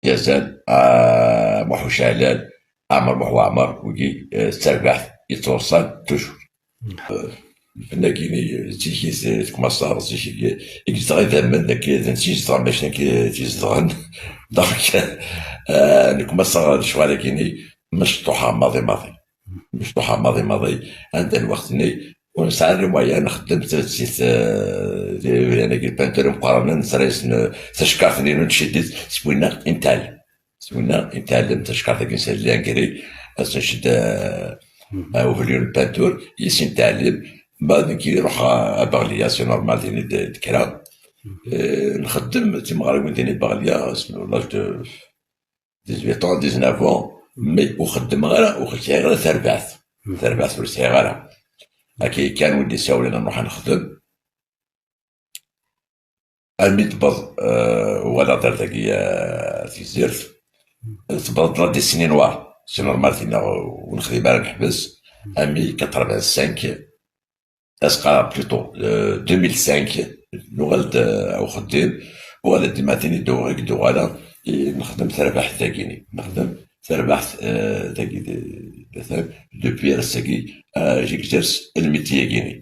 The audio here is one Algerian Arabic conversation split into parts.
يزال محو شعلال عمر محو عمر وكي تربحت يتوصل toujours. الفناكيني تيكي تكماسار تيكي يكزغ إذا داك تيزدغ ماشي تيزدغن donc نكماسار شغالة كيني مشطوحة ماضي ماضي مشطوحة ماضي ماضي. عندنا الوقت ني ونسعى les moyens نخدم تسيت يعني كي peinture مقارنة نسريس تشكارت ني نشديت سوينا نتعلم سوينا نتعلم تشكارت كي نسالي انكري نشد وفليون peinture يسين نتعلم. بعد كي يروح باغليا c'est normal ديني دكرا نخدم تيمغاري ديني باغليا l'âge de 18 19 mais وخدم غير وخدت غير تربعت تربعت ورسي غير هاكي كان ولدي ساولي نروح نخدم المي تبض ولا دار تاكي تيزيرت تبض la décennie noire c'est normal تينا ونخدم على نحبس امي 85 اسقى plutôt 2005 نغلد او خديم وغادا ديما تيني دوغيك دوغالا نخدم تربحت تاكيني نخدم تربحت تاكي مثلا depuis رساكي j'exerce ال métier كيني.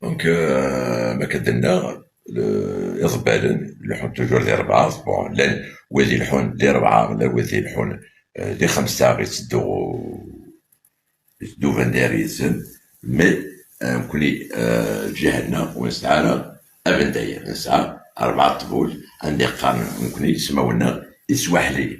donc ما كدلنا إضبالن لحون toujours دي ربعة bon لان وذي لحون دي ربعة ولا وذي لحون دي خمسة غيتسدو يتسدو فانداريزن mais نكوني جهتنا ونسعى أبنداير نسعى أربعة طبول عندي قانون نكوني يسمونا إسواحلي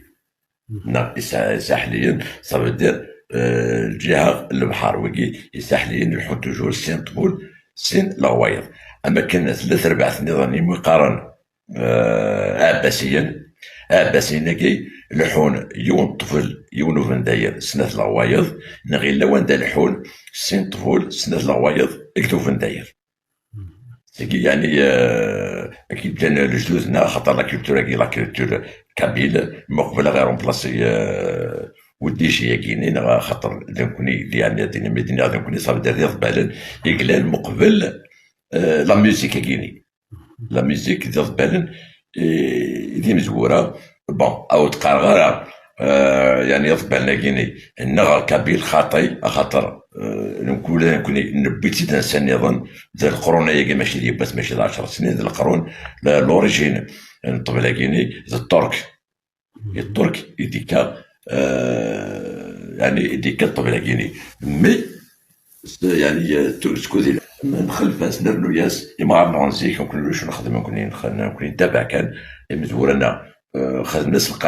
نا ساحليين ça veut dire الجهة البحر وكي يساحليين يلحون toujours سين طبول سين الغوايض. اما كان ثلاث ربعة نظامي مقارن عباسيا عباسيين كي لحون يون طفل يون فنداير سنة الغوايض نغي لوان دا لحون سين طفول سنة الغوايض اكتو فنداير سيكي يعني اكيد كان الجدودنا خاطر la culture كي la culture kabyle مقبل غير remplacé ودي شي كينين خاطر نكوني يعني ديني مدينة غادي نكوني صافي دير ضبالن يقلال مقبل la musique كيني la musique ديال ضبالن دي مزورة bon او تقرغرة يعني ضبالنا كيني النغ kabyle خاطي خاطر نقول نكوني نبيتي انسان نظن ذا القرون ياكي ماشي ديال بس ماشي 10 سنين ذا القرون l'origine الطبلة كيني ذا الترك الترك يديكا يعني يديكا الطبلة كيني mais يعني تكوذي نخلف نرنو ياس يمغار نزيك نكون شو نخدم نكون نتابع كان مزورنا خدمنا القانون.